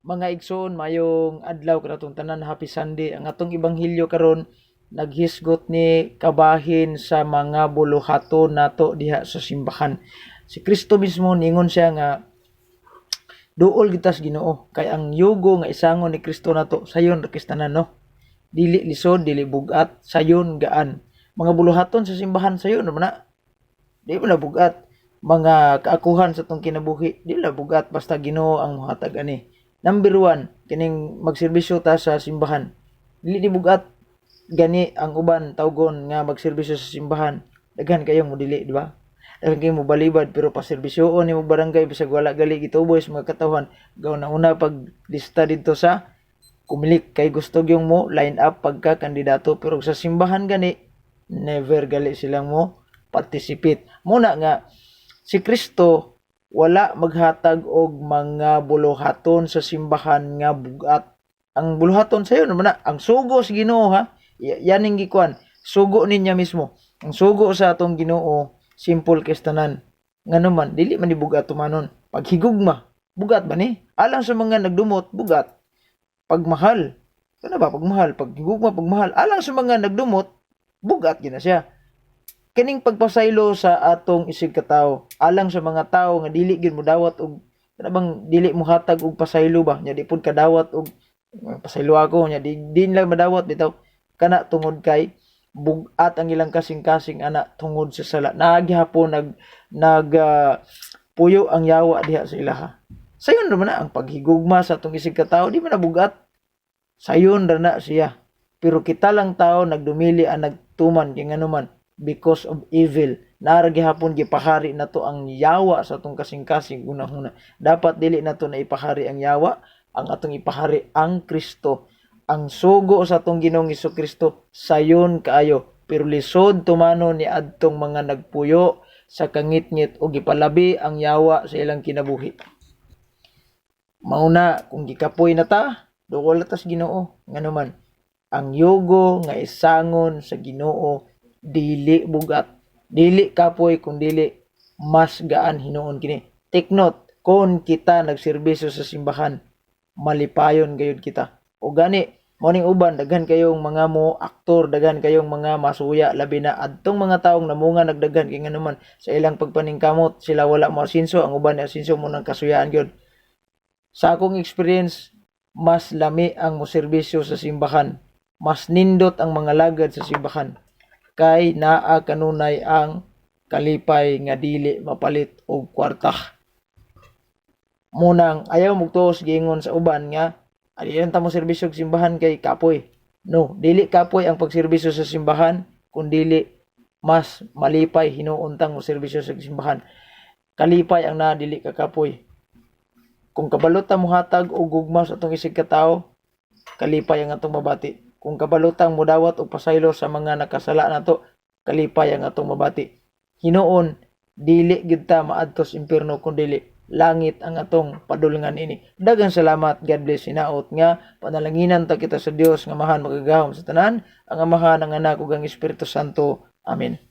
Mga igsoon, mayong adlaw kanatong tanan, happy Sunday. Ang atong ebanghelyo karon naghisgot ni kabahin sa mga buluhaton nato diha sa simbahan. Si Kristo mismo ningon siya nga duol kita sa Ginoo kay ang yugo nga isangon ni Kristo nato sayon ra tanan, no. Dili lisod, dili bugat, sayon gaan. Mga buluhaton sa simbahan sayon ra man na. Di man na bugat. Mga kaakuhan sa atong kinabuhi, di na bugat basta Ginoo ang mohatag ani. Number 1, kining magserbisyo ta sa simbahan. Dili ni bugat gani ang uban tawgon nga magserbisyo sa simbahan. Daghan kayong modili, di ba? Daghan kayong mobalibad pero paserbisyoon nimo barangay bisag wala gali gituboy sa mga katawhan. Gaw na una pag lista didto sa Comelec kay gusto gyung mo line up pagka kandidato, pero sa simbahan gani never gali silang mo participate. Muna nga si Kristo wala maghatag og mga buluhaton sa simbahan nga bugat. Ang buluhaton sayo naman na, ang sugo sa Ginoo ha. Yaning gikuan, sugo ninya mismo. Ang sugo sa atong Ginoo, simple kay tanan. Ngano man dili man ni bugat tumanon. Paghigugma, bugat ba ni? Alang sa mga nagdumot, bugat. Pagmahal, kana ba pagmahal, paghigugma, pagmahal, alang sa mga nagdumot, bugat gyud na siya. Kining pagpasaylo sa atong isig katawo alang sa mga tawo nga dili gyud modawat og kana bang dili mohatag og pasaylo ba nya di pud kadawat og pasaylo ako nya di, di nila madawat bitaw kana tungod kay bugat ang ilang kasing-kasing ana tungod sa sala. Naghapon nag nag puyo ang yawa diha sa ilaha. Sayon ra man na ang paghigugma sa atong isig katawo, di man na bugat, sayon ra na siya. Pero kita lang tao nagdumili ang nagtuman kay ngano man because of evil. Naa ra gihapon gipahari nato ang yawa sa atong kasing-kasing unang-una. Dapat dili nato na ipahari ang yawa, ang atong ipahari ang Kristo. Ang sugo sa atong Ginoong Kristo sayon kaayo, pero lisod tumano ni adtong mga nagpuyo sa kangitngit o gipalabi ang yawa sa ilang kinabuhi. Mauna kung gikapoy na ta, duol ta sa Ginoo. Ngano man ang yugo nga isangon sa Ginoo dili bugat, dili kapoy, kung dili mas gaan hinuon kini. Take note, kung kita nagserbisyo sa simbahan, malipayon gayud kita. O gani mo ning uban daghan kayong mga mo aktor, daghan kayong mga masuya, labi na adtong mga taong namunga nagdaghan kay ngano man sa ilang pagpaningkamot sila wala mo asinso, ang uban ni asinso mo nang kasuyaan gyud. Sa akong experience, mas lami ang moserbisyo sa simbahan, mas nindot ang mga lagad sa simbahan kay naa kanunay ang kalipay nga dili mapalit og kwarta. Munang ayaw mugtuos giingon sa uban nga adiyan ta mo serbisyo og simbahan kay kapoy. No, dili kapoy ang pagserbisyo sa simbahan kun dili mas malipay hinuon tang mo serbisyo sa simbahan. Kalipay ang naa, dili ka kapoy. Kung kabalo ta mohatag og gugma sa atong isig katawo, kalipay ang atong mabati. Kung kabalo tang modawat og pasaylo sa mga nakasala nato, kalipay ang atong mabati. Hinuon dili gyud ta maadto sa impierno kun dili langit ang atong padulngan ini. Daghang salamat. God bless. Hinaot nga panalanginan ta kita sa Dios nga Amahan makagagahom sa tanan, ang Amahan, ang Anak ug ang Espiritu Santo. Amen.